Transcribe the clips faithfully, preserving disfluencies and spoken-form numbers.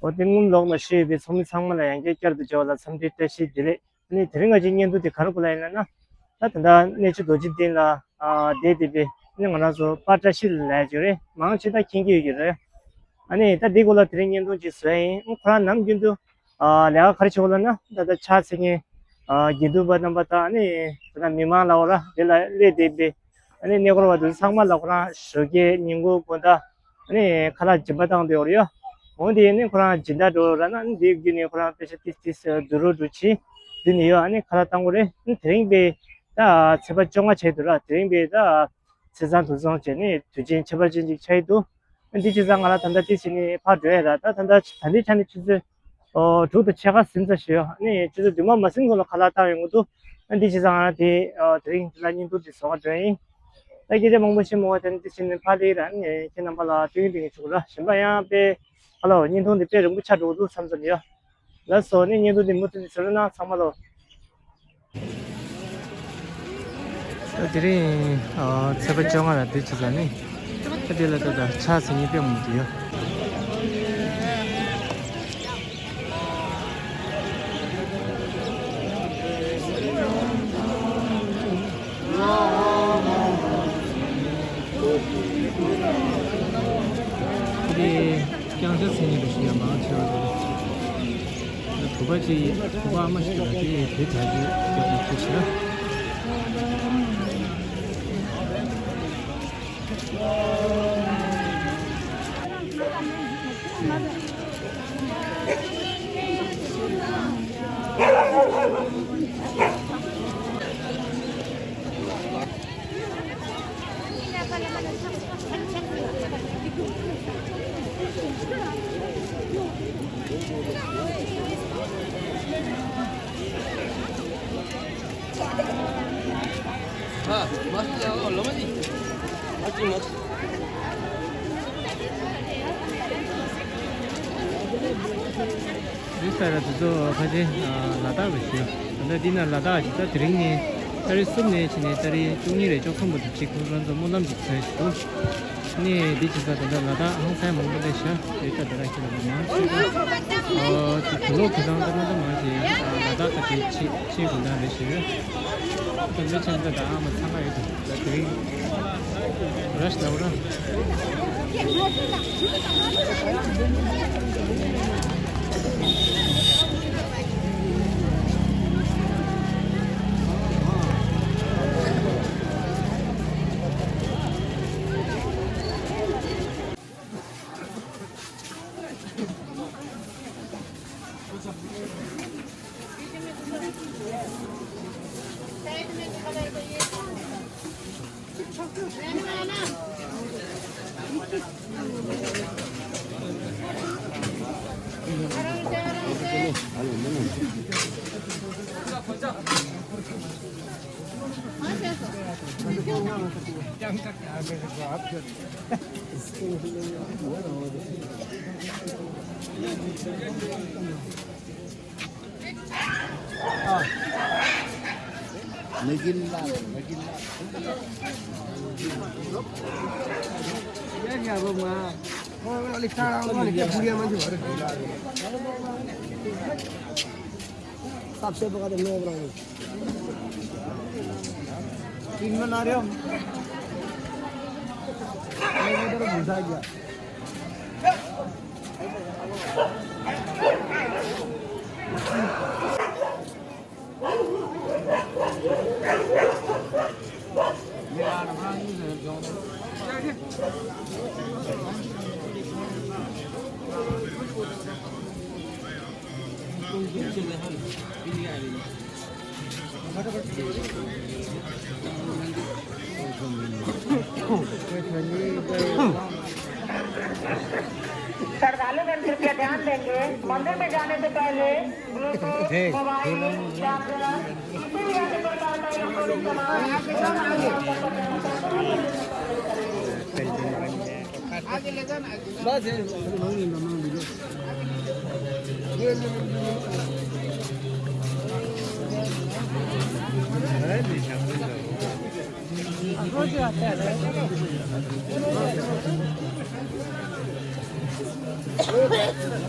འོ་དེ་སྔོན་ལོགས་ལ་བཞུགས་ཡོད་པའི་ཚོགས་མི་ཚང་མ་ལ་ཡང་བསྐྱར་བསྐྱར་དུ་མཇལ་བ་ལ་འཚམས་འདྲིའི་བཀྲ་ཤིས་བདེ་ལེགས། ཨ་ནི་དེ་རིང་ང་ཚོའི་བརྙན་ཐུང་དེ་ག་རེ་སྐོར་ལ་ཡིན་ལབ་ན། ད་ད་ལྟ་གནས་ཆེན་རྡོ་རྗེ་གདན་ལ་ཨ་བསྡད་བསྡད་པའི་ཨ་ནི་ང་རང་ཚོ་པཱ་བཀྲ་ཤིས་ལགས་ཡོད་རེད། མང་ཆེ་ད་མཁྱེན་གྱི་ཡོད་ཀྱི་རེད། ཨ་ནི་ད་འདི་སྐོར་ལ་དེ་རིང་བརྙན་ཐུང་ཅིག་བཟོས་ཡིན། ཨ་ཁོ་རང་ནམ་རྒྱུན་དུ་ཨ་ལས་ཀ་ག་རེ་བྱེད་དགོས་ལབ་ན། ད་ལྟ་ཕྱག་འཚལ་མཁན་ཨ་དགེ་འདུན་པ་རྣམ་པ་དང་། ཨ་ནི་ད་ལྟ་མི་མང་ལ་འོ་ར་དེ་ལ་སླེབས་བསྡད་པའི་ཨ་ནི་གནས་སྐོར་བ་དེ་ཚང་མ་ལ་ཁོ་རང་ཞོགས་ཀས་ཉིན་གུང་དགོང་དག་ཨ་ནི་ཁ་ལག་སྦྱིན་པ་བཏང་བསྡད་ཡོད་རེད་ཡ། འོན་ཏེ་ཨ་ནི་ཁོ་རང་སྦྱིན་བདག་འགྲོ་ར་ན། ཨ་ནི་འདི་བརྒྱུད་ནས་ཁོ་རང་པེ་ཤ་ཏིས་ཏིས་བསྡུ་རུབ་འགྲོ་བྱེད་འདི་ནས་ཡོད། ཨ་ནི་ཁ་ལག་བཏང་གི་རེད། ཨ་ནི་དེ་རིང་པའི་ད་ཚེས་པ་བཅོ་ལྔ་བྱས་འདུག་ར། དེ་རིང་པའི་ད་ཚེས་བཟང་དུས་བཟང་བྱས་ནས་དུས་ཆེན་ཁྱད་པར་ཅན་ཅིག་ཆགས་ཀྱི་འདུག་ཨ་ནི་འདི་བྱས་ཙང་ང་རང་ད་ལྟ་ཏིས་བྱས་ནས་ཕར་འགྲོ་ཡ་ར། ད་ད་ལྟ་ད་ལྟའི་ཆ་ནས་ཆུ་ཚོད་ཨོ་དྲུག་དང་ཕྱེད་ཀ་ཟིན་ཚར་ཞུ། ཨ་ནི་ཆུ་ཚོད་བདུན་པ་མ་ཟིན་གོང་ལ་ཁ་ལག་བཏང་ཡོང་གི་འདུག་ཨ་ནི་འདི་བྱས་ཙང་ང་རང་དེ་ཨོ་དེ་རིང་འདི་ལ་བརྙན་ཐུང་འདི་བཟོ་ག་འགྲོ་ཡ་ཡིན། ད་སྐད་ཆ་མང་པོ་བཤད་མ་དགོས། དེ་ནི་དེ་བཞིན་ཕར་ལ་ཡིན་ར། ཨ་ནི་ཁྱེད་རྣམ་པ་ལ་སྟོན་གྱི་འདུག་ཆུ་ལ་གཞན་པ་ཡང་དཔེ་ཧ་ལོ་བརྙན་ཐུང་འདི་དཔེ་རིང་པོ་ཆགས་འགྲོ་གི་འདུག་བསམ་ཚོར་ཡོད། ལགས་སོ། ཨ་ནི་བརྙན་ཐུང་འདི་མུ་མཐུད་ནས་གཟིགས་རོགས་གནང་ཚང་མ་ལོ། ད་དེ་རིང་ཨ་ཚེས་པ་བཅོ་ལྔ་ར། དེ་བྱས་ཙང་ནི་ད་དེ་ལ་ད་ད་ཕྱག་འཚལ་མཁན་དཔེ་མང་པོ་འདུག་ཡ། དེ་རྐྱང་ཕྱག་འཚལ་མཁན་རེ་ཞིག་ཡང་མང་ཆེ་བ་རེད། བུ་ག་ཅིག་བུ་ག་ཨ་མ་ཞིག་ལ་དེ་དེ་དྲ་རྒྱའི་སྐད་ཆ་ཞིག་བྱས། འདི་ས་ར་དེ་ཚོ་ཕལ་ཆེར་ལ་དྭགས་རེད་ཤག་ད་ལྟ་འདི་ན་ལ་དྭགས་ཅིག་ད་དེ་རིང་ནས་ཏ་རིག་གསུམ་ནས་བྱས་ནས་ཏ་རིག་བཅུ་གཉིས་རེད། བཅུ་གསུམ་བར་དུ་ཅིག་ཁོ་རང་ཚོ་སྨོན་ལམ་ཅིག་འཚོལ་ཞིག་འདུག་ནས་འདི་ཅིག་ས་ད་ལྟ་ལ་དྭགས་ཧང་སང་མང་པོ་སླེབས་ཤག་དེ་ལྟ་དེ་ར་ཁྱེད་ལ་མང་ཆེ་ཨོ་ཅིག་དུ་ལོག་གི་དང་ད་ལྟ་མང་ཞིག་ལ་དྭགས་ཀ་དེ་ཆེ་ཆེ་གུང་ཐང་རེད་ཤག་ད་ལྟ་ཆེན་ད་ད་ཨ་མ་ཚང་ཁ་ཡོད་དུ་ད་དེ་རིང་ར་ཤི་ད་འོ་ར། श्रद्धालुगण कृपया ध्यान देंगे, मंदिर में जाने से पहले Bluetooth, mobile charger, किसी भी अन्य प्रकार का electronic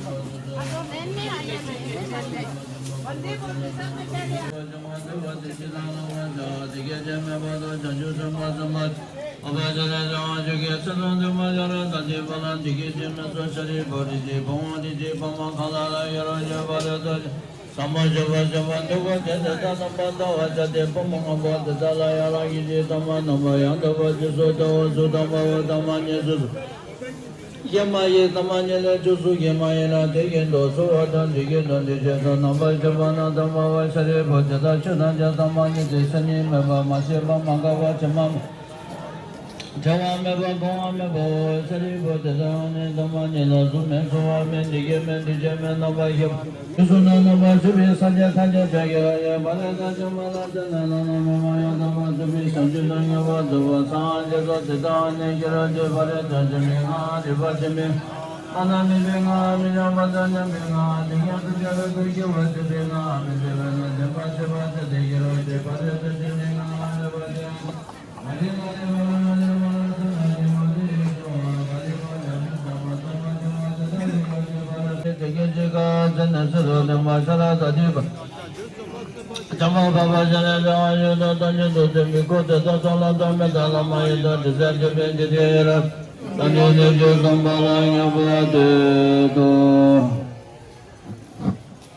सामान ཡེ་མ་ཡེ་ཐ་མ་ཉེ་ལས་བཅུ་གསུམ་གྱི་མ་ཡེ་ན་དེ་བཞིན་དུ་འདི་བྱེད་དོ། རྣམ་པར་ཤེས་པ་ན་དམ་པ་བ་ཤཱ་རིའི་བུ་དེ་དག་ཆོས་ཐམས་ཅད་ཐ་མ་ཉིད་དེ། མཚན་ཉིད་མེད་པ་མ་སྐྱེས་པ་མ་འགགས་པ་དྲི་མ་མེད་པ་བྲལ་བ་མེད་པ་གང་བ་མེད་པའོ། ཤཱ་རིའི་བུ་དེ་དག་ནི་ཐ་མ་ཉིད་ལ་གཟུགས་མེད་ཚོར་བ་མེད་འདུ་ཤེས་མེད་འདུ་བྱེད་མེད་རྣམ་པར་ཤེས་པ། དུས་གསུམ་ན་རྣམ་པར་ཤེས་པའི་སངས་རྒྱས་ཐམས་ཅད་དག་གི་ཡེ་ཕ་རོལ་ཏུ་ཕྱིན་པ་ལ་བརྟེན་ནས་བླ་ན་མེད་པ་ཡང་དག་པར་རྫོགས་པའི་བྱང་ཆུབ་ཏུ་ངེས་པར་འགྲོ་བ་སངས་རྒྱས་སོ། དེ་དག་ནི་ཤེས་རབ་ཀྱི་ཕ་རོལ་ཏུ་ཕྱིན་པའི་སྔགས་རིག་པ་ཆེན་པོའི་སྔགས་བླ་ན་མེད་པའི་སྔགས་མི་ཤིགས་པ་དང་མཉམ་པའི་སྔགས་དེ་ཉིད་དུ་བྱ་བའི་དོན་གྱི་བར་ཆད་པའི་སྔགས་མི་འཆད་པས་ན་བདེན་པར་ཆད་པ་སྟེ། དེ་ཤེས་རབ་ཀྱི་ཕ་རོལ་ཏུ་ཕྱིན་པའི་སྔགས་རིག་པ་ཆེན་པོའི།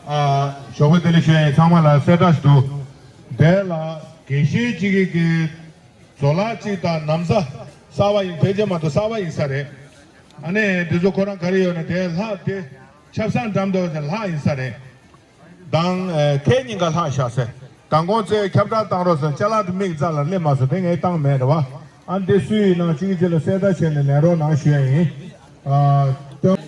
ཨ། ཞོགས་པ་བདེ་ལེགས་ཞུ་ཡ་ཡིན། ཚང་མ་ལ་གསལ་བསྒྲགས་ཤིག་འདུག་དེ་ལ་དགེ་བཤེས་གཅིག་གིས་ཀྱི་བཟོ་ལག་གཅིག་དང་ན་བཟའ་གསར་པ་ཡིན། ཕལ་ཆེར་མ་གཏོགས་གསར་པ་ཡིན་ས་རེད། ཨ་ནི་འདི་ཚོ་ཁོ་རང་ག་རེ་ཡོད་ན་དེ་ལྷག་དེ་ཆབ་གསང་འགྲམ་དུ་ལྷག་ཡིན་ས་རེད། དང་། ཨེ། ཁལ་གཉིས་ཀ་ལྷག་བཞག་ཟེར། མདང་དགོང་ཚེ་ཁྱབ་བསྒྲགས་བཏང་རོགས་ཟེར། ཅ་ལག་དེ་མིག་རྩ་ལ་སླེབས་མ་སོང་། དེ་ངས་བཏང་མེད་རེད་བ། ཨ་འདི་སུ་ཡིན་ནང་གཅིག་གིས་གཅིག་ལ་གསལ་བརྡ་བྱས་ནས་ལེན་རོགས་གནང་ཞུ་ཡ་ཡིན། ཨ། སྟོན།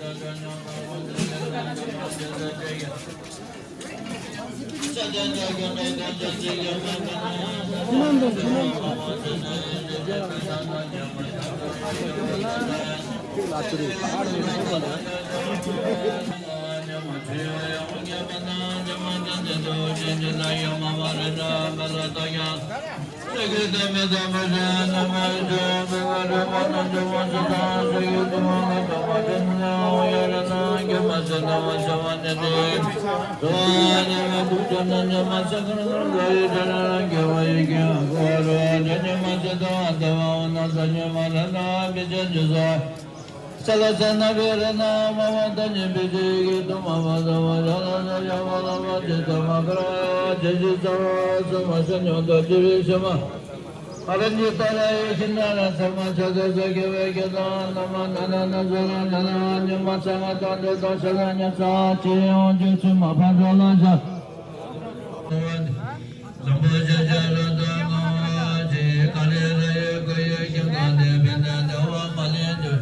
ཟམ་པ་ཆེན་ཆེན་ལ་དོན་ལྔ་བ་ཅིག་ཀ་ལི་ར་ཡི་ཀ་ཡི་ཤིང་ཀ་ནས་བེ་ནས་བདེ་བ་མ་ལེན་དུ།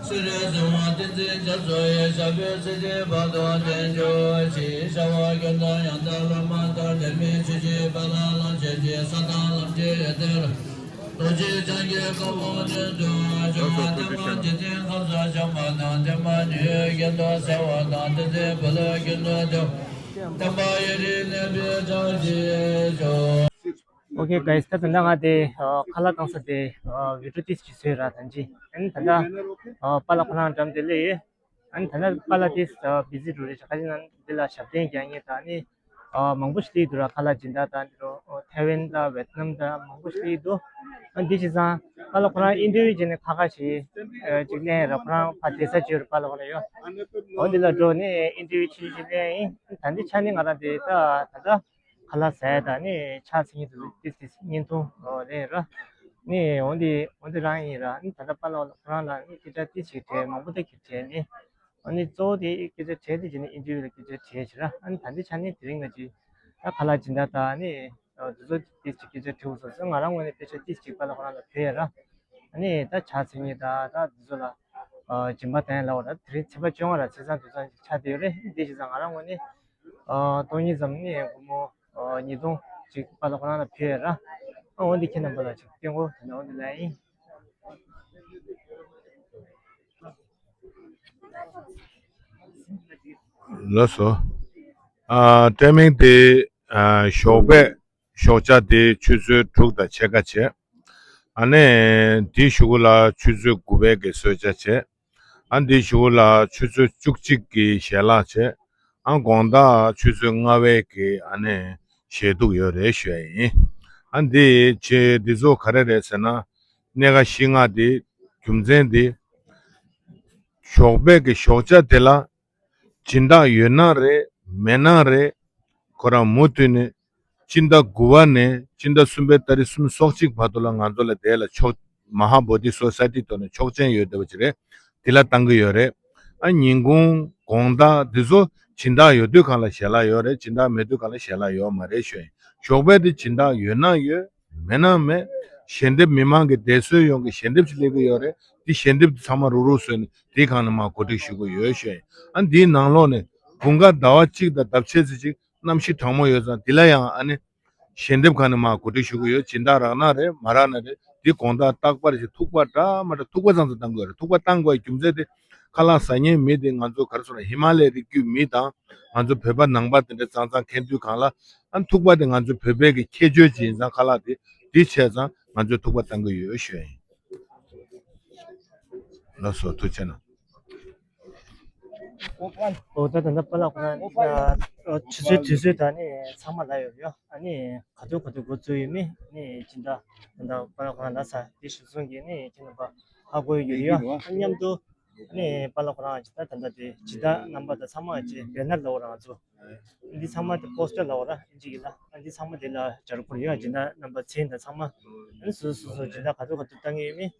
སེ་ར་ཟིང་བ་བསྟན་འཛིན་རྒྱ་མཚོ་ཡི་ཞབས་པད་སྲིད་མཐའི་བར་དུ་བརྟན་གྱུར་ཅིག་ཤར་བ་དགེ་འདུན་ཡང་དག་བླ་མ་དང་འབྲལ་མེད་ཆོས་ཀྱི་དཔལ་ལ་ལམ་བྱེད་ཅིག་ས་དང་ལམ་གྱི་ཡོན་ཏན་རྡོ་རྗེ་འཆང་གི་བཀའ་དབང་དོན་དུ་འབྱུང་བ། བསྟན་པ་འཇིག་རྟེན་ཁམས་སུ་འཆང་བ་དང་། བསྟན་པ་མྱུར་བའི་དགེ་འདུན་གསལ་བ་དང་། བསྟན་འཛིན་བུ་ལོན་དགེ་འདུན་ཐེག་པ། བསྟན་པ་ཡུན་རིང་གནས་པའི་བྱང་ཆུབ་ཤོག་ཨོ་ཁེ་གྷའི་སི། ད་ད་ལྟ་ང་དེ་ཨ་ཁ་ལག་བཏང་ས་དེ་ཨ་བི་ཌི་ཡོ་ཏོག་ཙམ་ཅིག་བཟོས་ར། ད་ཅི་ཨ་ནི་ད་ལྟ་ཨ་པཱ་ལགས་ཁོ་རང་འགྲམ་དེ་སླེབས་ཡོད། ཨ་ནི་ད་ལྟ་པཱ་ལགས་དེ་ཨ་བི་ཛི་འགྲོ་རེད་ཤག་ཁ་ཅིག་ན་འདི་ལ་ཞབས་བརྟན་རྒྱག་མཁན་དང་ནི་ཨ་མང་པོ་ཞིག་སླེབས་འདུག་ར། ཁ་ལག་སྦྱིན་བདག་དང་འདི་རུ་ཐའེ་ཝན་དང་ཝེ་ཏི་ནམ་དང་མང་པོ་ཞིག་སླེབས་འདུག་ཨ་འདི་བྱས་ཙང་པཱ་ལགས་ཁོ་རང་ཨིན་ཊར་བིའུ་བྱས་ནས་ཁ་ཁ་ཞིག་ཨ་ཅིག་ལེན་ར། ཁོ་རང་ཕར་བསྡད་ས་བྱས་ར། པཱ་ལགས་ཁོ་རང་ཡོད། འོ་འདི་ལ་འགྲོ་ནས་ཨིན་ཊར་བིའུ་ཆུང་ཆུང་ཞིག་ལེན་ཡིན། ད་འདི་ཆ་ནས་ང་རང་དེ་ད་ད་ལྟ་ཁ་ལག་ཟ་ཡ་དང་ནི་ཕྱག་འཚལ་མཁན་དེ་ཚོ་ཏིས་ཏིས་བརྙན་ཐུང་ལེན་ར། ནི་འོ་འདི་འོ་འདི་རང་ཡིན་ར། ནི་ད་ལྟ་པཱ་ལགས་ཁོ་རང་ལ་ནི་སྐད་ཆ་ཏིས་ཞིག་དྲིས། མང་པོ་ད་ཁྱེད་དྲིས་ནི། ཨ་ནི་གཙོ་བོ་དེ་སྐད་ཆ་དྲིས་དེ་བྱས་ནས་ཨིན་ཊར་བིའུ་ལ་སྐད་ཆ་དྲིས་བྱས་ར། ཨ་ནི་ད་འདི་ཆ་ནས་དེ་རིང་ང་ཅིག་ད་ཁ་ལག་སྦྱིན་བདག་དང་ནི་འདི་ཚོ་ཏིས་ཅིག་སྐད་ཆ་དྲིས་འོ་སོང་ཙང་ང་རང་ངོས་ནས་དཔེ་ཆ་ཏིས་ཅིག་པཱ་ལགས་ཁོ་རང་ལ་ཕུལ་ཡ་ར། ཨ་ནི་ད་ཕྱག་འཚལ་མཁན་དང་ད་འདི་ཚོ་ལ་ཨ་སྦྱིན་པ་བཏང་ཡ་ལ་འོ་ད་དེ་རིང་ཚེས་པ་བཅོ་ལྔ་ར་ཚེས་བཟང་དུས་བཟང་ཅིག་ཆགས་བསྡད་ཡོད་རེད། འདི་བྱས་ཙང་ང་རང་ངོས་ནས་ཨ་སྟོང་ཉིད་ཙམ་ནི་སྒོར་མོ་ཨ་ཉིས་སྟོང་ཅིག་པཱ་ལགས་ཁོ་རང་ལ་ཕུལ་ཡ་ར། ཨ་འོ་འདི་ཁྱེད་རྣམ་པ་ལ་ཅིག་སྟོན་གོ། དེ་ནས་འོ་འདི་ལ་ཡིན། ལགས་སོ། ཨ་ཊའི་མིང་དེ་ཨ་ཞོགས་པའི་ཞོགས་ཇ་དེ་ཆུ་ཚོད་དྲུག་དང་ཕྱེད་ཀ་བྱས། ཨ་ནི་དེའི་གཞུག་གུ་ལ་ཆུ་ཚོད་དགུ་པའི་གི་གསོལ་ཇ་བྱས། ཨ་དེའི་གཞུག་གུ་ལ་ཆུ་ཚོད་བཅུ་གཅིག་གི་ཞལ་ལག་བྱས། ཨ་དགོང་དག་ཆུ་ཚོད་ལྔ་པའི་གི་ཨ་ནི་ཞལ་ཐུག་ཡོད་རེད་ཞུ་ཡ་ཡིན། ཨ་འདི་ཆེ་འདི་ཚོ་ག་རེ་རེད་ཟེར་ན། གནད་འགག་བཞི་ལྔ་འདི་རྒྱུ་མཚན་འདི་ཞོགས་པའི་གི་ཞོགས་ཇ་དེ་ལ་སྦྱིན་བདག་ཡོད་ན་རེད་མེད་ན་རེད། ཁོ་རང་མུ་མཐུད་ནས་སྤྱི་ཟླ་དགུ་པ་ནས་སྤྱི་ཟླ་གསུམ་པའི་ཏ་རིག་སུམ་ཅུ་སོ་གཅིག་བར་དུ་ལ་ང་ཚོ་ལ་དེ་ལ་ཆོག་མ་ཧཱ་བོ་དྷི་སོ་སའི་ཊི་ཐོག་ནས་ཆོག་མཆན་ཡོད་བསྡད་པ་ཅིག་རེད། དེ་ལ་བཏང་གི་ཡོད་རེད། ཨ་ཉིན་གུང་དགོང་དག་འདི་ཚོ་སྦྱིན་བདག་ཡོད་དུས་གང་ལ་ཞལ་ལག་ཡོད་རེད། སྦྱིན་བདག་མེད་དུས་གང་ལ་ཞལ་ལག་ཡོད་མ་རེད་ཞུ་ཡིན། ཞོགས་པའི་དེ་སྦྱིན་བདག་ཡོད་ན་ཡོད། མེད་ན་མེད། ཞལ་འདེབས་མི་མང་གི་བསྡད་སྲོལ་ཡོང་གི་ཞལ་འདེབས་ཅིག་སླེབས་ཀྱི་ཡོད་རེད། དེ་ཞལ་འདེབས་དེ་ཚང་མ་རུག་རུག་བཟོས་ནས་དེའི་སྒང་ནས་མར་གོ་སྒྲིག་ཞུ་གི་ཡོད་ཞུ་ཡིན། ཨ་འདིའི་ནང་ལོགས་ནས་དགུན་ཁ་ཟླ་བ་གཅིག་དང་ཟླ་ཕྱེད་ཙམ་ཅིག་གནམ་གཤིས་གྲང་མོ་ཡོད་ཙང་དེ་ལ་ཡང་ཨ་ནི་ཞལ་འདེབས་སྒང་ནས་མར་གོ་སྒྲིག་ཞུ་གི་ཡོད། སྦྱིན་བདག་རག་ན་རེད་མ་རག་ན་རེད། དེ་དགོང་དག་རྟག་པར་ཞིག་ཐུག་པ་འདྲ་མ་འདྲ་ཐུག་པ་ཙང་ཙང་བཏང་གི་ཡོད་རེད། ཐུག་པ་བཏང་དགོས་རྒྱུ་མཚན་དེ་ཁ་ལག་ཟ་མཁན་མི་དེ་ང་ཚོ་ག་རེ་ཟེར་ན་ཧི་མ་ལ་ཡའི་རི་རྒྱུད་མི་དང་ང་ཚོ་བོད་པ་ནང་པ་དེ་འདྲ་ཙང་ཙང་འཁེལ་དུས་གང་ལ། ཨ་ཐུག་པ་དེ་ང་ཚོའི་བོད་པའི་གི་ཁྱད་ཆོས་ཅིག་ཡིན་ཙང་ཁ་ལག་དེ་དེ་བྱས་ཙང་ང་ཚོས་ཐུག་པ་བཏང་གི་ཡོད་ཞུ་ཡ་ཡིན། ལགས་སོ་ཐུགས་རྗེ་གནང་། འོ་ད་ད་ལྟ་པཱ་ལགས་ཁོ་རང་ཨ་ཆུ་ཚོད་དུས་ཚོད་དང་ནི་ཚང་མ་ལ་ཡོད་ཡོད། ཨ་ནི་ག་དུས་ག་དུས་འགོ་བཙུགས་ཡོད་མེད་ནི་སྦྱིན་བདག་ད་ལྟ་པཱ་ལགས་ཁོ་རང་ལ་ས་དེ་གཞིར་བཟུང་གིས་ནི་ཁྱེད་རྣམ་པ་ཧ་གོ་ཡོད་ཡོད། ཨ་མཉམ་དུ་ནི་པཱ་ལགས་ཁོ་རང་ཅི་ད་ད་ལྟ་དེ་སྦྱིན་བདག་རྣམ་པ་དང་ཚང་མ་ཅི་བེ་ནར་ལ་འོ་རང་ཚོ། འདི་ཚང་མ་དེ་པོ་སི་ཊར་ལ་འོ་ར་ཨིན་ཇི་གི་ལ། ཨ་འདི་ཚང་མ་དེ་ལ་སྦྱར་དགོས་ཡོད། སྦྱིན་བདག་རྣམ་པ་མཚན་དང་ཚང་མ། ཨ་ནི་སོ་སོ་སོ་སྦྱིན་བདག་ག་ཚོད་ག་ཚོད་བཏང་གི་ཡོད་མེད།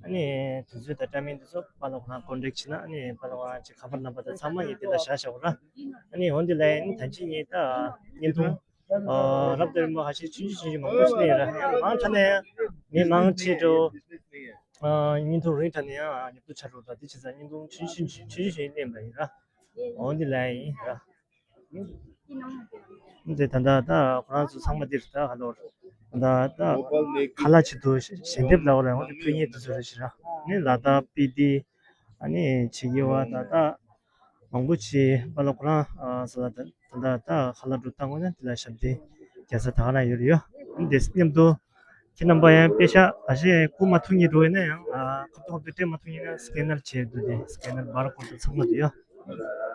ཨ་ནི་དུས་ཚོད་དང་ཊའི་མིང་དེ་ཚོ་པཱ་ལགས་ཁོ་རང་ཀོན་ཊེག་བྱེད་ན། ཨ་ནི་པཱ་ལགས་ཁོ་རང་ཅིག་ཁ་པར་རྣམ་པ་དང་ཚང་མ་ངས་དེ་ལ་བཞག་བཞག་གོ་ར། ཨ་ནི་འོན་ཏེ་ལ་ཨ་ནི་ད་ཅི་ངས་ད་བརྙན་ཐུང་ཨ་རབ་དང་རིམ་པ་ཁ་ཤས་ཆུང་ཆུང་ཆུང་ཆུང་མང་པོ་ཞིག་ལེན་ར། ཡང་མང་དྲགས་ན་ཡང་མི་མང་ཆེ་འགྲོ། ཨ་བརྙན་ཐུང་རིང་དྲགས་ན་ཡང་ཉོབ་ཏོ་ཆགས་འགྲོ་ར། དེ་བྱས་ཙང་བརྙན་ཐུང་ཆུང་ཆུང་ཆུང་ཆུང་ཆུང་ལེན་པ་ཡིན་ར། འོན་ཏེ་ལ་ཡིན་ར། འདི་ད་ལྟ་ད་ཁོ་རང་ཚོ་ཚང་མ་འདིར་ད་ཧ་ལོ་ད་ད་ཁ་ལག་ཆེད་དུ་ཞལ་འདེབས་ལ་འོ་ར་འོ་དེ་ཕུལ་མཁན་དེ་ཚོ་རེད་ཤི་ར། ནི་ལ་དྭགས་སྤི་ཏི་ཨ་ནི་ཕྱི་རྒྱལ་བ་ད་ད་མང་པོ་ཅིག་པཱ་ལགས་ཁོ་རང་ས་ལ་ད་ད་ད་ཁ་ལག་འགྲོ་བཏང་དགོས་ན་དེ་ལ་ཞབས་བརྟན་རྒྱག་ས་ད་ག་རང་ཡོད་རེད་ཡོ། ཨ་ནི་དེ་མཉམ་དུ། ཁྱེད་རྣམ་པ་ཡང་པེ་ཤག་ག་ཤེད་བསྐུར་མ་ཐུབ་མཁན་འགྲོ་ཡོད་ན་ཡང་ཨ་ཁ་ཐོག་ཏུ་སྤྲད་མ་ཐུབ་མཁན་ན་སི་ཀེ་ནར་བྱས་འདུག་སྟེ། སི་ཀེ་ནར་བར་ཀོ་ཌི་ཚང་མ་འདུག་ཡོད།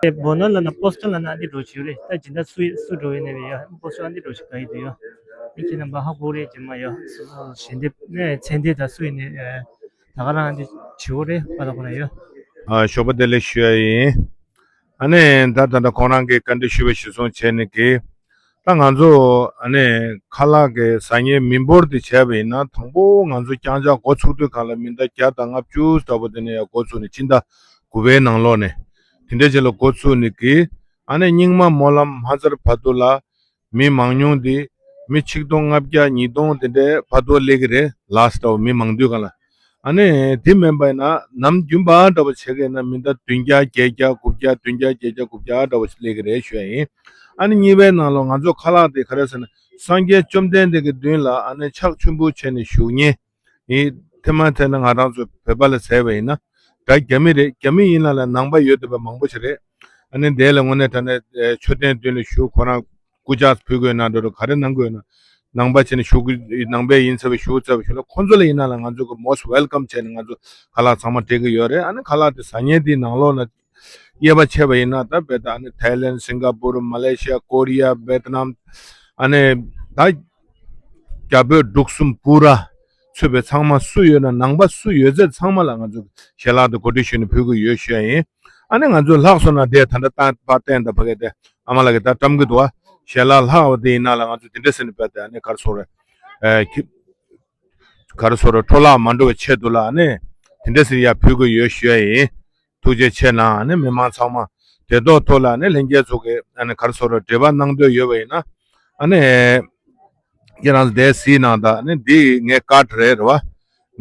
དེ་སྦོ་ནར་ལབ་ན་པོ་སི་ཊར་ལབ་ན་ཨ་འདི་འགྲོ་བྱེད་ཡོད་རེད། ད་སྦྱིན་བདག་སུ་སུ་འགྲོ་ཡོད་ནས་ཡོད་པོ་སི་ཊར་ཨ་འདི་འགྲོ་བྱེད་ག་ཡི་འདུག་ཡོད། ཨ་ཁྱེད་རྣམ་པ་ཧ་གོ་རེད་ཀྱི་མ་ཡོད། སོ་སོ་ཞལ་འདེབས་ནས་མཚན་དེ་ད་སུ་ཡིན་ནས་ད་ག་རང་ཨ་འདི་བྱེད་ཡོད་རེད་པ་ད་ཁོ་ན་ཡོད། ཨ་ཞོགས་པ་བདེ་ལེགས་ཞུ་ཡ་ཡིན། ཨ་ནི་ད་ད་ལྟ་ཁོང་རང་གིས་བཀའ་འདྲི་ཞུས་པ་གཞིར་བཟུང་བྱས་ནས་ཀྱི། ད་ང་ཚོ་ཨ་ནི་ཁ་ལག་གི་ཟ་མཁན་མི་འབོར་དེ་བྱས་པ་ཡིན་ན་དང་པོ་ང་ཚོ་རྐྱང་རྐྱང་འགོ་ཚུགས་དུས་གང་ལ་མི་ཟླ་བརྒྱ་དང་ལྔ་བཅུ་ལྟ་བུ་དེ་ནས་ཡང་འགོ་ཚུགས་ནས་ཕྱི་ཟླ་དགུ་པའི་ནང་ལོགས་ནས་དེ་འདྲ་ཅིག་ལ་འགོ་ཚུགས་ནས་ཀྱི། ཨ་ནི་སྙིགས་མ་སྨོན་ལམ་མ་ཚར་བར་དུ་ལ་མི་མང་ཉུང་དེ་མི་ཆིག་སྟོང་ལྔ་བརྒྱ་ཉིས་སྟོང་དེ་འདྲའི་བར་དུ་སླེབས་ཀྱི་རེད། ལཱ་སི་ཊི་ལྟ་བུ་མི་མང་དུས་གང་ལ། ཨ་ནི་དེ་མིན་པ་ཡིན་ན་ནམ་རྒྱུན་པ་འདྲ་པོ་བྱེད་ཀྱི་ཡིན་ན་མི་ཟླ་བདུན་བརྒྱ་བརྒྱད་བརྒྱ་དགུ་བརྒྱ་བདུན་བརྒྱ་བརྒྱད་བརྒྱ་དགུ་བརྒྱ་འདྲ་པོ་ཞིག་སླེབས་ཀྱི་རེད་ཞུ་ཡ་ཡིན། ཨ་ནི་གཉིས་པའི་ནང་ལོགས་ང་ཚོ་ཁ་ལག་དེ་ག་རེ་ཟེར་ན་སངས་རྒྱས་བཅོམ་ལྡན་འདས་ཀྱི་མདུན་ལ་ཨ་ནི་ཕྱག་མཆོད་འབུལ་བྱས་ནས་བཞུགས་མཁན་ཡིན། ཐེངས་མ་ཐེངས་ན་ང་རང་ཚོ་བོད་པ་ལ་ཟེར་བ་ཡིན་ན་ད་རྒྱ་མི་རེད། རྒྱ་མི་ཡིན་ན་ལ་ནང་པ་ཡོད་བསྡད་པ་མང་པོ་ཞིག་རེད། ཨ་ནི་དེ་ལ་དངོས་གནས་དྲང་གནས་མཆོད་རྟེན་མདུན་ལ་བཞུགས་ཁོ་རང་སྐུ་ཕྱག་ཕུལ་དགོས་ན་འགྲོ་རུ་ག་རེ་གནང་དགོས་ན་ནང་པ་བྱས་ནས་བཞུགས་ནང་པའི་ཡིན་ཚེ་བ་བཞུགས་ཚེ་བ་ཞུ་ལ་ཁོ་ཚོ་ལ་ཡིན་ན་ལ་ང་ཚོ་གི་most welcome་བྱས་ནས་ང་ཚོ་ཁ་ལག་ཚང་མ་སྤྲད་ཀྱི་ཡོད་རེད། ཨ་ནི་ཁ་ལག་དེ་ཟ་མཁན་དེའི་ནང་ལོགས་ལ་དབྱེ་བ་ཕྱེ་བ་ཡིན་ན་ད་བལ་ད་ཨ་ནི་ཐའི་ལེན་སིང་ག་པུར་མ་ལེ་ཤི་ཡ་ཀོ་རི་ཡ་ཝེ་ཏི་ནམ་ཨ་ནི་ད་རྒྱ་བོད་འབྲུག་གསུམ་པུ་ར་ཚུད་པའི་ཚང་མ་སུ་ཡོད་ན་ནང་པ་སུ་ཡོད་ཚད་ཚང་མ་ལ་ང་ཚོ་ཞལ་ལག་དེ་གོ་སྒྲིག་ཞུས་ནས་ཕུལ་གྱི་ཡོད་ཞུ་ཡ་ཡིན། ཨ་ནི་ང་ཚོ་ལྷག་སོང་ན་དེ་ད་ལྟ་ད་ཕ་བསྟན་དང་ཕ་གི་དེ་ཨ་མ་ལགས་ཀྱིས་ད་བཀྲམ་གྱི་འདུག་བ། ཞལ་ལག་ལྷག་པ་དེ་ཡིན་ན་ལ་ང་ཚོ་དེ་འདྲ་ཟེར་ནས་བལ་ཏེ་ཨ་ནི་ག་རེ་ཟེར་རེད། ཨེ་ཁྱི་ག་རེ་ཟེར་རེད། འཕྲོ་བརླག་མ་འགྲོ་བའི་ཆེད་དུ་ལ་ཨ་ནི་དེ་འདྲ་ཟེར་ཡ་ཕུལ་གྱི་ཡོད་ཞུ་ཡ་ཡིན། ཐུགས་རྗེ་ཆེ་གནང་། ཨ་ནི་མི་མང་ཚང་མ་དེ་ཐོག་ཐོག་ལ་ཨ་ནི་ལྷན་རྒྱས་ཚོ་གི་ཨ་ནི་ག་རེ་ཟེར་རེད། འབྲེལ་བ་གནང་འདོད་ཡོད་པ་ཡིན་ན་ཨ་ནི་ཁྱེད་རང་ཚོ་དེ་གཟིགས་གནང་དང་། ཨ་ནི་འདི་ངའི་ཀར་ཌི་རེད་རེད་བ།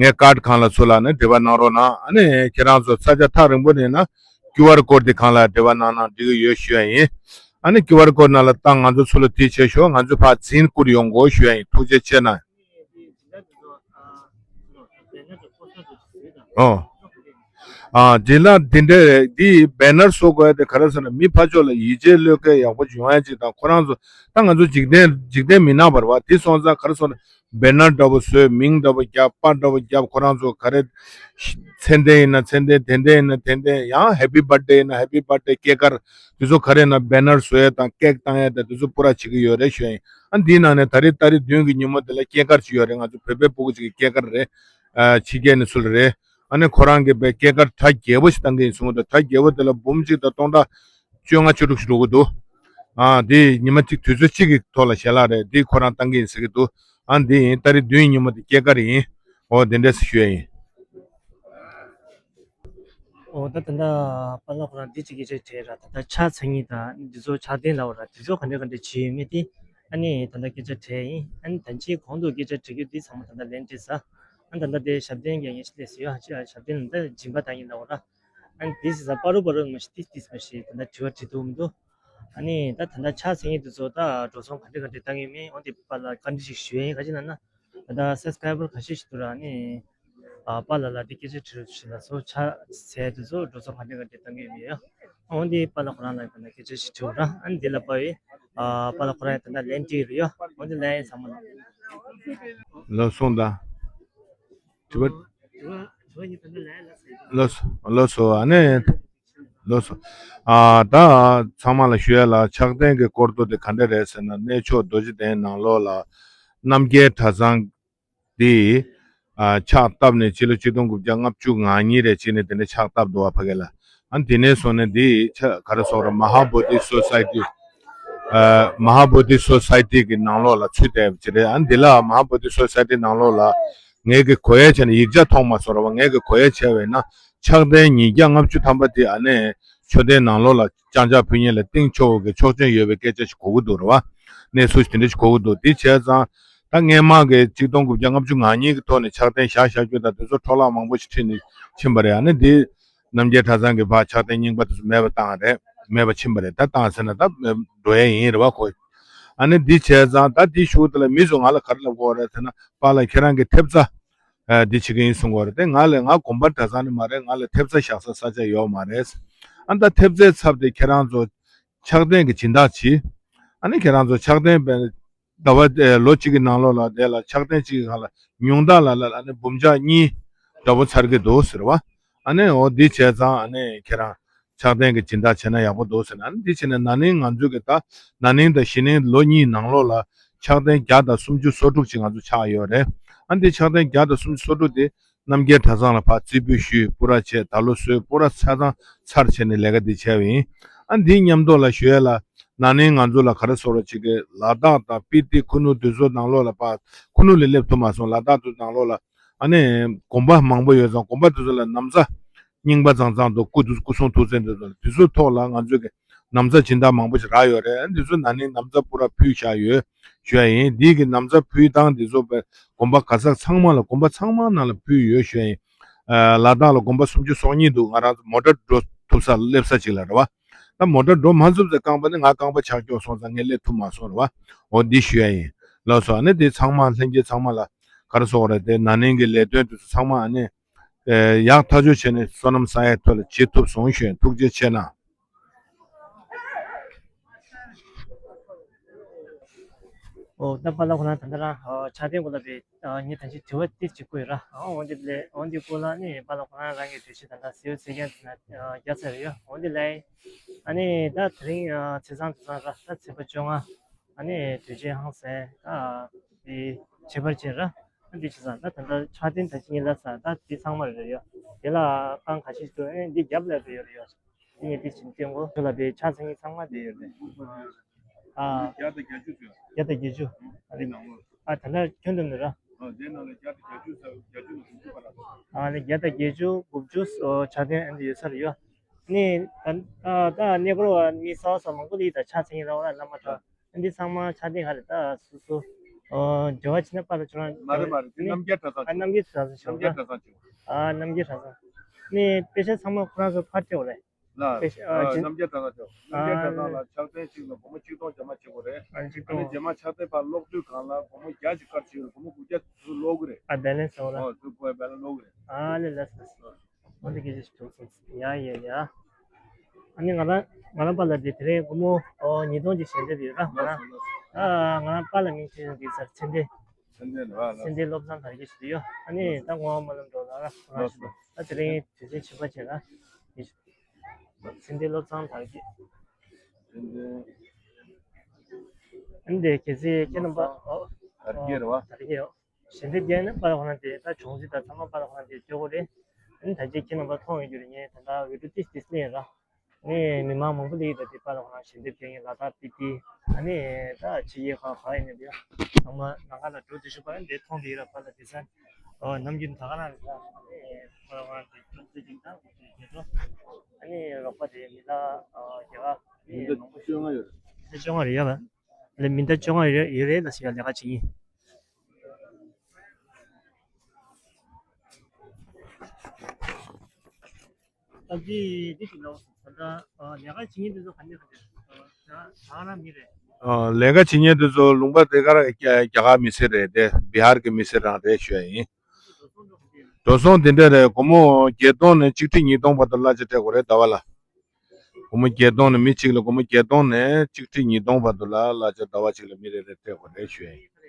ངའི་ཀར་ཌི་སྒང་ལ་ཚུར་ལ་ཨ་ནི་འབྲེལ་བ་གནང་རོགས་གནང་། ཨ་ནི་ཁྱེད་རང་ཚོ་ས་ཆ་ཐག་རིང་པོ་ནས་ན་ཀིའུ་ཨར་ཀོཌ་འདི་སྒང་ལ་འབྲེལ་བ་གནང་ན་འགྲིག་གི་ཡོད་ཞུ་ཡ་ཡིན། ཨ་ནི་ཀིའུ་ཨར་ཀོཌ་ནང་ལ་བཏང་ང་ཚོ་ཚུར་ལ་དེ་བྱེད་ཤོག་ང་ཚོ་ཕར་འཛིན་བསྐུར་ཡོང་དགོས་ཞུ་ཡ་ཡིན། ཐུགས་རྗེ་ཆེ་གནང་། ཨོ། ཨ་དེ་ལ་དེ་འདྲའི་འདི་བེ་ནར་བཟོ་དགོས་ཡ་དེ་ག་རེ་ཟེར་ན། མི་ཕར་ཕྱོགས་ལ་ཡིད་ཆེས་བློས་འགེལ་ཡག་པོ་ཡོང་ཡ་ཅིག་དང་། ཁོ་རང་ཚོ་ད་ང་ཚོ་འཇིག་རྟེན་འཇིག་རྟེན་མི་ནག་པ་རེད་བ། དེ་སོང་ཙང་ག་རེ་ཟེར་ན། བེ་ནར་འདྲ་པོ་བཟོས། མིང་འདྲ་པོ་བརྒྱབ། པར་འདྲ་པོ་བརྒྱབ། ཁོ་རང་ཚོ་ག་རེ་མཚན་ལྡན་ཡིན་ན་མཚན་ལྡན། དེ་འདྲ་ཡིན་ན་དེ་འདྲ། ཡང་ཧེ་པི་བར་ཐ་ཌེ་ཡིན་ན་ཧེ་པི་བར་ཐ་ཌེ། སྐྱེས་སྐར་དེ་ཚོ་ག་རེ་ཡིན་ན་བེ་ནར་བཟོ་ཡ་དང་ཀེག་བཏང་ཡ་དང་དེ་ཚོ་པུ་ར་བྱེད་ཀྱི་ཡོད་རེད་ཞུ་ཡ་ཡིན། ཨ་འདིའི་ནང་ནས་ད་རེས་ཏ་རིག་བདུན་གྱི་ཉིན་མོ་དེ་ལ་སྐྱེས་སྐར་ཅིག་ཡོད་རེད། ང་ཚོ་བོད་པའི་སྤུ་གུ་ཅིག་གི་སྐྱེས་སྐར་རེད། ཨ་ཕྱི་རྒྱལ་ནས་ཚུར་རེད། ཨ་ནི་ཁོ་རང་གི་བའི་སྐྱེས་སྐར་གྲ་རྒྱས་པོ་ཞིག་བཏང་གི་ཡིན་གསུང་གི་འདུག་གྲ་རྒྱས་པོ་དེ་ལ་འབུམ་གཅིག་དང་སྟོང་ཕྲག་བཅོ་ལྔ་བཅུ་དྲུག་ཞིག་འགྲོ་གི་འདུག་ཨ་དེ་ཉི་མ་གཅིག་དུས་ཚོད་གཅིག་གི་ཐོག་ལ་ཞལ་ལག་རེད། དེ་ཁོ་རང་བཏང་གི་ཡིན་ཟེར་གི་འདུག་ཨ་འདི་ཡིན། ཏ་རིག་བདུན་ཉིན་མོ་དེ་སྐྱེས་སྐར་ཡིན། འོ་དེ་འདྲས་ཞུ་ཡ་ཡིན། འོ་ད་ད་ལྟ་པཱ་ལགས་ཁོ་རང་འདི་གཅིག་སྐད་ཆ་དྲིས་ར། ད་ལྟ་ཕྱག་འཚལ་མཁན་དང་འདི་ཚོ་ཕྱག་རྟེན་ལབ་ར། འདི་ཚོ་ག་འདྲ་ག་འདྲ་བྱེད་ཡོད་མེད་དེ། ཨ་ནི་ད་ལྟ་སྐད་ཆ་དྲིས་ཡིན། ཨ་ནི་ད་ཅིའི་གོང་དུ་སྐད་ཆ་དྲི་རྒྱུ་འདི་ཚང་མ་ད་ལྟ་ལན་སྤྲད་ས། ཨ་ནི་ད་ལྟ་དེ་ཞབས་བརྟན་རྒྱག་མཁན་ཞིག་སླེབས་སོང་ཡ། ཨ་ཅེ་ཞབས་བརྟན་ལ་ད་སྦྱིན་པ་བཏང་ཡིན་ལབ་ར། ཨ་ནི་དེ་ཟེར་ས་པ་རུ་པ་རུ་མ་ཤི་ཏིས་ཏིས་མ་ཤི་ད་ལྟ་དྲི་བ་དྲི་ཐུབ་མི་འདུག་ཨ་ནི་ད་ད་ལྟ་ཕྱག་འཚལ་མཁན་འདི་ཚོ་ད་འགྲོ་སོང་ག་འདྲ་ག་འདྲ་བཏང་ཡོད་མེད། འོ་དེ་པཱ་ལགས་བཀའ་འདྲི་ཞིག་ཞུ་ཡ་ཡིན། ག་ཅི་ན་ན། ད་ལྟ་སབ་སི་ཀ་རའི་བར་ཁ་ཤས་ཤིག་འདུག་ར། ཨ་ནི་ཨ་པཱ་ལགས་ལ་འདི་སྐད་ཆ་དྲི་རོགས་ཞུ་ལ་སོ། ཕྱག་འཚལ་དུས་ཚོད་འགྲོ་སོང་ག་འདྲ་ག་འདྲ་བཏང་གི་ཡོད་མེད་ཡ། འོན་ཏེ་པཱ་ལགས་ཁོ་རང་ལ་ཡང་ད་ལྟ་སྐད་ཆ་ཞིག་དྲི་ར། ཨ་ནི་འདི་ལ་པཱ་ཡི་ཨ་པཱ་ལགས་ཁོ་རང་ཡང་ད་ལྟ་ལན་སྤྲད་ཡོད་རེད་ཡ། འོན་ཏེ་ལན་ཡང་ཚང་མ་ལ། ལགས་སོ། ད་དྲི་བ། ལགས་སོ། ལགས་སོ། ཨ་ནི། ལགས་སོ། ཨ་ད་ཚང་མ་ལ་ཞུ་ཡ་ལ། ཕྱག་རྟེན་གྱི་སྐོར་དུ་དེ་ག་འདྲ་རེད་ཟེར་ན། གནས་མཆོག་རྡོ་རྗེ་གདན་ནང་ལོགས་ལ་རྣམ་རྒྱལ་གྲྭ་ཚང་འདི་ཨ་ཕྱག་བཏབ་ནས་ཕྱི་ལོ་ཆིག་སྟོང་དགུ་བརྒྱ་ལྔ་བཅུ་ང་གཉིས་རེ་ཕྱིན་ནས་དེ་ནས་ཕྱག་བཏབ་འདུག་བ་ཕ་གི་ལ། ཨ་དེ་ནས་བཟུང་ནས་འདི་ཕྱག་ག་རེ་ཟེར་ར། མ་ཧཱ་བོ་དྷི་སོ་སའི་ཊི། ཨ་མ་ཧཱ་བོ་དྷི་སོ་སའི་ཊི་གི་ནང་ལོགས་ལ་ཚུད་བསྡད་པ་ཅིག་རེད། ཨ་འདི་ལ་མ་ཧཱ་བོ་དྷི་སོ་སའི་ཊི་ནང་ལོགས་ལ་ངས་ཀྱི་གོ་ཡ་བྱས་ན། ཡིག་ཆ་མཐོང་མ་སོང་ར་བ། ངས་ཀྱི་གོ་ཡ་བྱས་པས་ན། ཕྱག་རྟེན་ཉིས་བརྒྱ་ལྔ་བཅུ་ཐམ་པ་དེ་ཨ་ནི་མཆོད་རྟེན་ནང་ལོགས་ལ་བརྐྱངས་ཕྱག་ཕུལ་མཁན་ལ་ཏིང་ཆོ་གི་ཆོག་མཆན་ཡོད་པའི་སྐད་ཆ་ཞིག་གོ་གི་འདུག་ར་བ། གནས་ཚུལ་དེ་འདྲ་ཞིག་གོ་གི་འདུག་དེ་བྱས་ཙང་ད་སྔས་མ་གི་ཆིག་སྟོང་དགུ་བརྒྱ་ལྔ་བཅུ་ང་གཉིས་ཀྱི་ཐོག་ནས་ཕྱག་རྟེན་བཞག་བཞག་རྒྱུ་དང་དེ་ཚོ་འཕྲོ་བརླག་མང་པོ་ཞིག་ཁྲིད་ནས་ཕྱིན་པ་རེད། ཨ་ནི་དེ་རྣམ་རྒྱལ་གྲྭ་ཚང་གི་ཕར་ཕྱག་རྟེན་རྙིང་པ་དེ་ཚོ་མེད་པ་བཏང་རེད། མེད་པ་ཕྱིན་པ་རེད། ད་བཏང་ཟེར་ན་ད་འགྲོ་ཡ་ཡིན་རེད་བ་ཁོ། ཨ་ནི་འདི་བྱས་ཙང་ད་འདི་གཞུག་དེ་ལ་མི་ཚོ་ང་ལ་ག་རེ་ལབ་ཀྱི་ཡོད་རེད་ཟེར་ན། པཱ་ལགས་ཁྱེད་རང་གི་ཐེབས་རྩ་ཨ་འདི་བྱེད་ཀྱི་ཡིན་གསུང་གི་ཡོད་རེད། དེ་ང་ལ་ང་དགོན་པ་གྲྭ་ཚང་ནི་མ་རེད། ང་ལ་ཐེབས་རྩ་བཞག་ས་ས་ཆ་ཡོད་མ་རེད། ཨ་ད་ཐེབས་རྩའི་ཚབ་དེ་ཁྱེད་རང་ཚོ་ཕྱག་རྟེན་གྱི་སྦྱིན་བདག་བྱེད། ཨ་ནི་ཁྱེད་རང་ཚོ་ཕྱག་རྟེན་པའི་ཟླ་བ་ཨེ་ལོ་གཅིག་གི་ནང་ལོགས་ལ་དེ་ལ་ཕྱག་རྟེན་གཅིག་གི་སྒང་ལ་ཉུང་མཐའ་ལ་ལ་ཨ་ནི་འབུམ་ཕྱག་གཉིས་འདྲ་པོ་ཚར་གི་འདུག་ཟེར་བ། ཨ་ནི་འོ་འདི་བྱས་ཙང་ཨ་ནི་ཁྱེད་རང་ཕྱག་རྟེན་གྱི་སྦྱིན་བདག་བྱས་ན་ཡག་པོ་འདུག་ཟེར་ནས། ཨ་ནི་འདི་བྱས་ནས་ན་ནིང་ང་ཚོ་གི་ད་ན་ནིང་དང་གཞེས་ནིང་ལོ་གཉིས་ནང་ལོགས་ལ་ཕྱག་རྟེན་བརྒྱ་དང་སུམ་ཅུ་སོ་དྲུག་ཅིག་ང་ཚོ་ཆགས་ཡོད་རེད། ཨ་ནི་འདི་ཕྱག་རྟེན་བརྒྱ་དང་སུམ་ཅུ་སོ་དྲུག་དེ་རྣམ་རྒྱལ་གྲྭ་ཚང་ལ་ཕར་རྩིས་འབུལ་ཞུས། སྤུ་ར་བྱས། ད་ལོ་བཟོས། སྤུ་ར་ཆ་ཚང་ཚར་བྱས་ནས་ལས་ཀ་འདི་བྱས་པ་ཡིན། ཨ་འདིའི་མཉམ་དུ་ལ་ཞུ་ཡ་ལ། ན་ནིང་ང་ཚོ་ལ་ག་རེ་ཟེར་རོ་ཅིག་གི་ལ་དྭགས་དང་སྤི་ཏི་ཁུ་ནུ་དེ་ཚོ་ནང་ལོགས་ལ་ཕར་ཁུ་ནུ་ལ་སླེབས་ཐུབ་མ་སོང་། ལ་དྭགས་དེ་ནང་ལོགས་ལ་ཨ་ནི་དགོན་པ་མང་པོ་ཡོད་ཙང་དགོན་པ་དེ་ཚོ་ལ་ན་བཟའ་རྙིང་པ་བཟང་བཟང་འདུག་སྐུ་དེ་སྐུ་གསུང་ཐུགས་རྟེན་དེ་ཚོ་དེ་ཚོའི་ཐོག་ལ་ང་ཚོ་གི་ན་བཟའ་སྦྱིན་བདག་མང་པོ་ཞིག་རག་ཡོད་རེད། ཨ་འདི་ཚོ་ན་ནིང་ན་བཟའ་སྤུ་ར་ཕུལ་བཞག་ཡོད་ཞུ་ཡ་ཡིན། འདི་གི་ན་བཟའ་ཕུལ་སྟངས་འདི་ཚོ་དགོན་པ་ག་ས་ཚང་མ་ལ་དགོན་པ་ཚང་མ་ནང་ལ་ཕུལ་ཡོད་ཞུ་ཡ་ཡིན། ཨ་ལ་དྭགས་ལ་དགོན་པ་སུམ་ཅུ་སོ་གཉིས་འདུག་ང་རང་ཚོ་མོ་ཊ་འགྲོ་ཐུབ་ས་སླེབས་ས་ཅིག་ལ་རེད་བ། ད་མོ་ཊ་འགྲོ་མ་ཐུབ་ཚེ་རྐང་པ་ནི་ང་རྐང་པ་ཆག་སྐྱོག་སོང་ཙང་ངས་སླེབས་ཐུབ་མ་སོང་རེད་བ། འོ་འདི་ཞུ་ཡ་ཡིན། ལགས་སོ། ཨ་ནི་དེ་ཚང་མ་ལྷན་རྒྱས་ཚང་མ་ལ་ག་རེ་ཟེར་དགོས་རེད། དེ་ན་ནིང་གི་ལས་དོན་དེ་ཚོ་ཚང་མ་ཨ་ནི་ཨེ་ཡག་ཐག་ཆོད་བྱས་ནས་བསོད་ནམས་བསག་ཡའི་ཐོག་ལ་བྱེད་ཐུབ་སོང་ཞུ་ཡ་ཡིན། ཐུགས་རྗེ་ཆེ་གནང་། ཨོ་ད་པཱ་ལགས་ཁོ་རང་ད་ལྟ་རང་ཨ་ཕྱག་རྟེན་སྐོར་ལ་བའི་ཨ་ངས་ད་ཅི་དྲི་བ་ཏིག་ཅིག་བཀོད་ཡོད་ར། ཨ་འོ་འདི་ལས་འོ་འདི་སྐོར་ལ་ནི་པཱ་ལགས་ཁོ་རང་རང་གི་འགྲེལ་བཤད་ད་ལྟ་ཟེར་ཡོད་ཟེར་མཁན་ད་ལྟ་རྒྱག་ཚར་ཡོད། འོ་འདི་ལས་ཨ་ནི་ད་དེ་རིང་ཨ་ཚེས་བཟང་དུས་བཟང་ར། ད་ཚེས་པ་བཅོ་ལྔ། ཨ་ནི་དུས་ཆེན་ཧང་སང་ད་འདི་བྱེད་པར་བྱེད་ར། ཨ་འདི་བྱེད་ཙང་ད་ད་ལྟ་ཕྱག་རྟེན་ད་ཅི་ངས་ལབ་ས་ད་འདི་ཚང་མ་རེད་ཡོད། དེ་ལ་རྐང་ག་ཤེད་ཅིག་འདུག་ཨ་ནི་འདི་རྒྱབ་ལ་རེད་ཡོད་རེད་ཡོད། ངས་འདི་བྱིན་སྟོན་གོ། ཁྱོད་ལ་བའི་ཕྱག་འཚལ་མཁན་ཚང་མ་བསྡད་ཡོད་རེད། ཨ། བརྒྱ་དང་བརྒྱད་ཅུ་ཚོད། བརྒྱ་དང་བརྒྱད་ཅུ། ཨ་རེད། ནང་ལོགས། ཨ་ད་ལྟ་ཁྱོན་བསྡོམས་ནས་ར། ཨ་དེ་ནང་ལ་བརྒྱ་དང་བརྒྱད་ཅུ་ཚོད། བརྒྱད་ཅུ་ནས་དགུ་བཅུ་བར་ལ། ཨ་ནི་བརྒྱ་དང་བརྒྱད་ཅུ་དགུ་བཅུ་ཨོ་ཕྱག་རྟེན་ཨ་འདི་ཡོད་ས་རེད་ཡོད། ནི་ད་ཨ་ད་གནས་སྐོར་བ་མི་གསར་བ་སོགས་མང་པོ་ལ་ཡིད་ད་ཕྱག་འཚལ་མཁན་ར་བ་ལ་བླ་མ་གྲྭ། ཨ་འདི་ཚང་མ་ཕྱག་རྟེན་ག་རེ་ད་སོ་སོ་ཨོ་འབྲེལ་བ་བྱེད་ན་པཱ་ལགས་ཁྱོད་རང་མ་རེད་མ་རེད། དེ་ནི་རྣམ་རྒྱལ་གྲྭ་ཚང་ཨ་རྣམ་རྒྱལ་གྲྭ་ཚང་ཞིག་རྣམ་རྒྱལ་གྲྭ་ཚང་ཞིག་ཨ་རྣམ་རྒྱལ་གྲྭ་ཚང་། ནི་དཔེ་ཆ་ཚང་མ་ཁོ་རང་ཚོ་ཕར་སྤྲད་འོ་རེད། ལ། དཔེ་ཆ་ཨ་ཨ་ཅི། རྣམ་རྒྱལ་གྲྭ་ཚང་ཞིག་རྣམ་རྒྱལ་གྲྭ་ཚང་ལ་ཕྱག་རྟེན་གཅིག་ལ་སྒོར་མོ་ཆིག་སྟོང་རྒྱ་མ་བྱེད་དགོས་རེད། ཨ་ཆིག་ཨ་ནི་སྟོང་རྒྱ་མ་ཕྱག་རྟེན་ཕར་སློག་དུས་སྒང་ལ་སྒོར་མོ་བརྒྱ་ཅིག་ཀར་བྱེད་དགོས་རེད། སྒོར་མོ་དགུ་བརྒྱ་ཚུར་སློག་གི་རེད། ཨ་བེ་ལེན་སི་འོ་ར། ཨོ་ཚུར་བེ་ལེན་སི་སློག་གི་རེད། ཨ་ལེ་ལེ་སི་ལེ་སི། འོ་འདི་སྐད་ཆ་ཞིག་འདུག་སོང་། ཡ་ཡ་ཡ། ཨ་ནི་ང་རང་ང་རང་པཱ་ལགས་འདི་དེ་རིང་དགོང་མོ་ཨོ་ཉིས་སྟོང་ཅིག་ཞལ་འདེབས་ཡོད་ར། ང་རང་ཨ་ང་རང་པཱ་ལགས་མིང་ཅན་འདི་ཚར་ཚེ་འདས། ཚེ་འདས་ར། ཚེ་འདས་བློ་བཟང་དར་རྒྱས་ཞིག་ཡོད། ཨ་ནི་ད་ངོ་མ་ལམ་འགྲོ་ལ་ར་ཁོ་རང་ཞིག་འདུག་ད་དེ་རིང་དུས་ཆེན་ཆེན་པོ་བྱས་ར། ཚེ་འདས་བློ་བཟང་དར་རྒྱས། ཚེ་འདས། ཨ་ནི་དེ་གལ་སྲིད་ཁྱེད་རྣམ་པ་ཨོ་དར་རྒྱས་ར་བ། དར་རྒྱས་ཡོད། ཞལ་འདེབས་རྒྱག་ན་པཱ་ལགས་ཁོ་རང་དེ་ད་གྲོང་གསེབ་དང་ཚང་མ་པཱ་ལགས་ཁོ་རང་དེ་སྤྲོད་དགོས་རེད། ཨ་ནི་ད་ཅི་ཁྱེད་རྣམ་པ་མཐོང་ཡོད་རྒྱུ་རེད། ངས་ད་ལྟ་བི་ཌིའོ་ཏིས་ཏིས་ལེན་ར། ཨ་ནི་མི་མང་མང་པོ་སླེབས་ཡོད། ད་དེ་པཱ་ལགས་ཁོ་རང་ཞལ་འདེབས་རྒྱག་མཁན་ལ་དྭགས་སྤི་ཏི། ཨ་ནི་ད་ཕྱི་རྒྱལ་ཁག་ག་ཡིན་ནའི་ཡོད། ཚང་མ་ནང་ཁ་ལ་འགྲོ་དུས་ཤོག་པ་འདི་མཐོང་གི་ཡོད་ར། པཱ་ལགས་དེ་ས་ཨོ་ནམ་རྒྱུན་ད་ག་རང་རེད། ད་ཨ་ནི་པཱ་ལགས་ཁོ་རང་དེ་འགྲོ་དུས་ཅིག་ད་ཨ་ནི་རོགས་པ་དེ་མི་ལ་ཨོ་རྒྱ་གར་མི་མི་མང་པོ་བཅོ་ལྔ་ཡོད་རེད། བཅོ་ལྔ་རེད་ཡ་བ། ལས་མི་ཟླ་བཅོ་ལྔ་ཡོད་རེད་ལ་ཞིག་ལས་ཀ་བྱེད་ཀྱིན། ཨ་ཙི་འདི་ཞིག་ལ་ད་ལྟ་ལས་ཀ་བྱེད་ཀྱིན་འདི་ཚོ་ག་ནས་ག་ནས་ད་ག་རང་མི་རེད། ལས་ཀ་བྱེད་མཁན་དེ་ཚོ་ལུང་པ་དེ་ག་ར་རྒྱ་རྒྱ་གར་མི་སེར་རེད་དེ། བི་ཧར་གྱི་མི་སེར་རང་རེད་ཞུ་ཡ་ཡིན། འགྲོ་སོང་དེ་འདྲ་རེད། སྒོར་མོ་བརྒྱད་སྟོང་ནས་ཆིག་ཁྲི་ཉིས་སྟོང་བར་དུ་གླ་ཆ་སྤྲད་དགོས་རེད་ཟླ་བ་ལ། སྒོར་མོ་བརྒྱད་སྟོང་ནས་མི་གཅིག་ལ་སྒོར་མོ་བརྒྱད་སྟོང་ནས་ཆིག་ཁྲི་ཉིས་སྟོང་བར་དུ་ལ་གླ་ཆ་ཟླ་བ་གཅིག་ལ་མི་རེ་རེ་སྤྲད་དགོས་རེད་ཞུ་ཡ་ཡིན།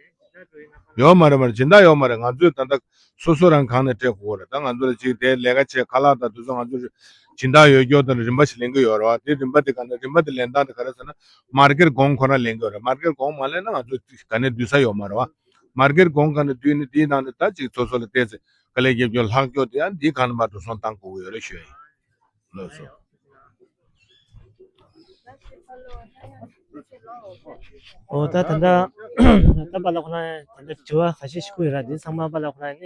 ཡོད་མ་རེད་མ་རེད། སྦྱིན་བདག་ཡོད་མ་རེད། ང་ཚོས་ད་ལྟ་སོ་སོ་རང་གང་ནས་སྤྲད་དགོས་རེད། ད་ང་ཚོ་ལ་ཅིག་དེ་ལས་ཀ་བྱེད་ཁ་ལག་དང་དེ་ཚོ་ང་ཚོ་སྦྱིན་བདག་ཡོད་སྐྱོར་དང་རིན་པ་ཞིག་ལེན་གི་ཡོད་རེད་བ། དེ་རིན་པ་དེ་ག་ནས་རིན་པ་དེ་ལེན་སྟངས་དེ་ག་རེ་ཟེར་ན་མར་ཀེཊ་གོང་ཁོ་ན་ལེན་གི་ཡོད་རེད། མར་ཀེཊ་གོང་མ་ལེན་ན་ང་ཚོ་ག་ནས་བསྡུ་ས་ཡོད་མ་རེད་བ། མར་ཀེཊ་གོང་ག་ནས་བསྡུས་ནས་དེའི་ནང་ནས་ད་ཅིག་སོ་སོ་ལ་བལྟས་ཚེ་དཀའ་ལས་རྒྱབ་སྐྱོར་ལྷག་སྐྱོར་དེ་ཡང་འདིའི་གང་ནས་མར་འགྲོ་སོང་བཏང་དགོས་ཀྱི་ཡོད་རེད་ཞུ་ཡ་ཡིན། ལགས་སོ། ཨོ་ད་ད་ལྟ་ད་པཱ་ལགས་ཁོ་རང་ད་ལྟ་དྲི་བ་ཁ་ཤས་ཤིག་བཀོད་ཡོད་ར། འདི་ཚང་མ་པཱ་ལགས་ཁོ་རང་ནས་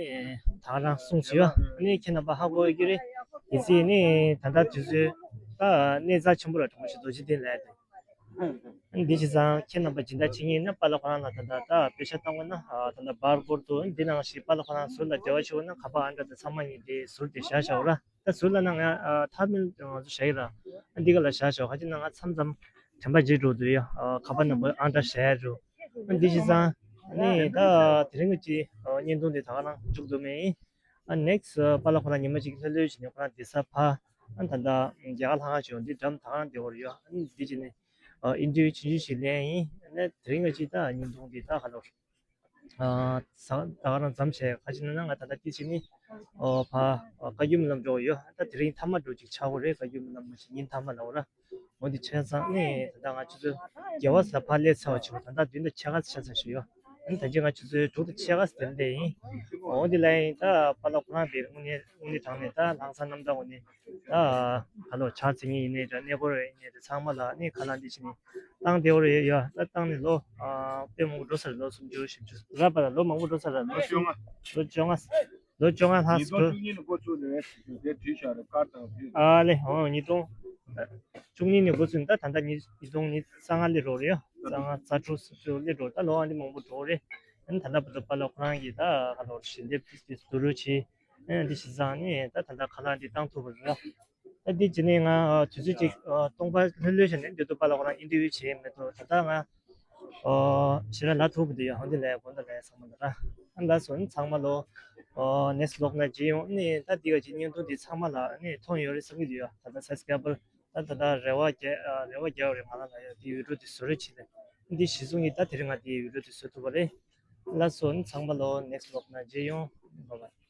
ད་ག་རང་གསུངས་བྱས་ཡོད། ཨ་ནི་ཁྱེད་རྣམ་པ་ཧ་གོ་ཡོད་ཀྱི་རེད། གལ་སྲིད་ནི་ད་ལྟ་དུས་ཚོད་ད་གནས་རྩ་ཆེན་པོ་ར་གྲོང་ཞིག་རྡོ་རྗེ་གདན་ལ་ཡ་དེ། འདི་བྱས་ཙང་ཁྱེད་རྣམ་པ་སྦྱིན་བདག་བྱེད་མཁན་ཡིན་ན་པཱ་ལགས་ཁོ་རང་ལ་ད་ལྟ་ད་དཔེ་ཆ་བཏང་དགོས་ན་ད་ལྟ་བར་སྐོར་དུ་འདི་ནང་བཞིན་པཱ་ལགས་ཁོ་རང་ཟུར་ལ་འབྲེལ་བ་ཞུ་དགོས་ན་ཁ་པར་ཨང་གྲངས་དེ་ཚང་མ་ཡིན་དེ་ཟུར་དེ་བཞག་བཞག་ར། ད་ཟུར་ལ་ན་ང་ཐ་མིལ་ང་ཚོ་བཞག་ཡིན་ར། འདི་ག་ལ་བཞག་བཞག་ཁ་ཅིག་ན་ང་མཚམས་མཚམས་དྲན་པ་བརྗེད་འགྲོ་དུས་ཡ་ཁ་པར་ནང་ཨང་གྲངས་བཞག་ཡ་འགྲོ། འདི་བྱས་ཙང་ནི་ད་དེ་རིང་གི་བརྙན་ཐུང་འདི་ད་ག་རང་མཇུག་བསྡུ་མེད་ཡིན། ཨ་ནེག་སི་པཱ་ལགས་ཁོ་རང་ཉི་མ་གཅིག་ལྷོད་ལྷོད་བྱས་ནས་ཁོ་རང་བསྡད་ས་ཕར། ཨ་ད་ལྟ་རྒྱ་གར་ལྷ་ཁང་ཅིག་ཡོད། འདི་འགྲམ་ད་ག་རང་བསྡད་ཡོད་རེད་ཡ། ཨ་ནི་འདི་བྱས་ནས་ཨ་ཨིན་ཊར་བིའུ་ཆུང་ཆུང་ཞིག་ལེན་ཡིན། ཨ་ནི་དེ་རིང་གི་ཅིག་ད་བརྙན་ཐུང་འདི་ད་ག་ལོར་ཨ་ད་ག་རང་མཚམས་བཞག་ཁ་ཅིག་ན་ན་ང་ད་ལྟ་འདི་བྱས་ནས་ཨ་ཕར་ཨ་བཀའ་བརྒྱུད་རྨི་ལམ་འགྲོ་ཡོད། ཨ་ད་དེ་རིང་མཐའ་མ་འགྲོ་ཅིག་ཆགས་ཡོད་རེད། བཀའ་བརྒྱུད་རྨི་ལམ་མ་གཏོགས་ཉིན་མཐའ་མ་ལ་འོ་ར། འོ་འདི་བྱས་ཙང་ནི་ད་ལྟ་ང་ཆུ་ཚོད་བརྒྱད་པ་ས་ཕར་སླེབས་ཚར་བ་ཆུ་ཚོད་ད་ལྟ་བདུན་དང་ཕྱེད་ཀ་ཆགས་ཚར་ཞུ་ཡོད། ཨ་ནི་ད་ཅི་ང་ཆུ་ཚོད་དྲུག་དང་ཕྱེད་ཀ་ཙམ་བསྡད་ཡིན། འོ་འདི་ལ་ཡིན་ད་པཱ་ལགས་ཁོ་རང་དེ་དངོས་གནས་དངོས་གནས་དྲང་གནས་ད་ལྷག་བསམ་རྣམ་དག་ངོས་ནས་ད་ག་ལོ་ཕྱག་འཚལ་མཁན་ཡིན་ནའི་འདྲ་གནས་སྐོར་ཡིན་ནའི་འདྲ་ཚང་མ་ལ་ནི་ཁ་ལག་འདི་བྱས་ནས་བཏང་བསྡད་ཡོད་རེད་ཡ། ད་བཏང་ནས་ལོ་ཨ་དཔེ་མང་པོ་འགྲོ་ས་རེད། ལོ་སུམ་ཅུ་བཞི་བཅུ་ར་པ་ལ་ལོ་མང་པོ་འགྲོ་ས་རེད། ལོ་བཅོ་ལྔ། ལོ་བཅོ་ལྔ། ལོ་བཅོ་ལྔ་ལྷག་ཉིས་སྟོང་བཅུ་གཉིས་ནས་འགོ་བཙུགས་ནས་དེ་བྲིས་བཞག་རེད། དཀར་དང་བྲིས། ཨ་ལེ་ཨོ་ཉིས་སྟོང་བཅུ་གཉིས་ནས་འགོ་བཙུགས་ནས་ད་ད་ལྟ་ཉིས་ཉིས་སྟོང་ཉི་ཤུ་རྩ་ལྔ་སླེབས་འགྲོ་རེད་ཡ། རྩ་ལྔ་རྩ་དྲུག་རྩ་བཅུ་སླེབས་འགྲོ། ད་ལོ་ཨ་འདི་མང་པོ་འགྲོ་རེད། ཨ་ནི་ད་ལྟ་བར་དུ་པཱ་ལགས་ཁོ་རང་གིས་ད་ག་ལོ་ཞལ་འདེབས་ཏིས་ཏིས་བསྡུ་རུབ་བྱས། ཨ་འདི་བྱས་ཙང་ནི་ད་ད་ལྟ་ཁ་ལག་འདི་བཏང་ཐུབ་པ་རེད། ད་འདི་བྱས་ནས་ང་དུས་ཚོད་ཅིག་སྟོང་པ་ལྷོད་ལྷོད་བྱས་ནས་འདི་དུ་པཱ་ལགས་ཁོ་རང་ཨིན་ཊར་བིའུ་བྱས་མེད་དོ། ད་ལྟ་ང་ཨོ་ཞེ་དྲག་ལབ་ཐུབ་པ་འདི་ཡོད། ཧོན་འདི་ལས་དགོན་དུ་ལས་ཚང་མ་ལ་ར། ཨ་ལ་སོ་ནི་ཚང་མ་ལོ་ཨོ་ནེག་སི་ལོག་ན་བརྗེད་ཡོང་ནི། ད་འདི་ག་ཅིག་བརྙན་ཐུང་འདི་ཚང་མ་ལ་ནི་མཐོང་ཡོད་རེད་བསམ་གྱི་འདུག་ཡ། ད་ལྟ་སབ་སི་ཀ་རའེ་བར་ད་ད་ལྟ་རེ་བ་རྒྱག་རེ་བ་རྒྱག་ཡོད་རེད། ང་རང་ལ་ཡ་འདི་བི་ཌིའོ་འདི་བཟོ་རེ་བྱེད་ལ་འདི་གཞི་བཟུང་གི་ད་དེ་རིང་ང་འདི་བི་ཌིའོ་འདི་བཟོ་ཐུབ་པ་རེད། ལ་སོ་ནི་ཚང་མ་ལོ་ནེག་སི་ལོག་ན་བརྗེད་ཡོང་། བྷའི་བྷའི།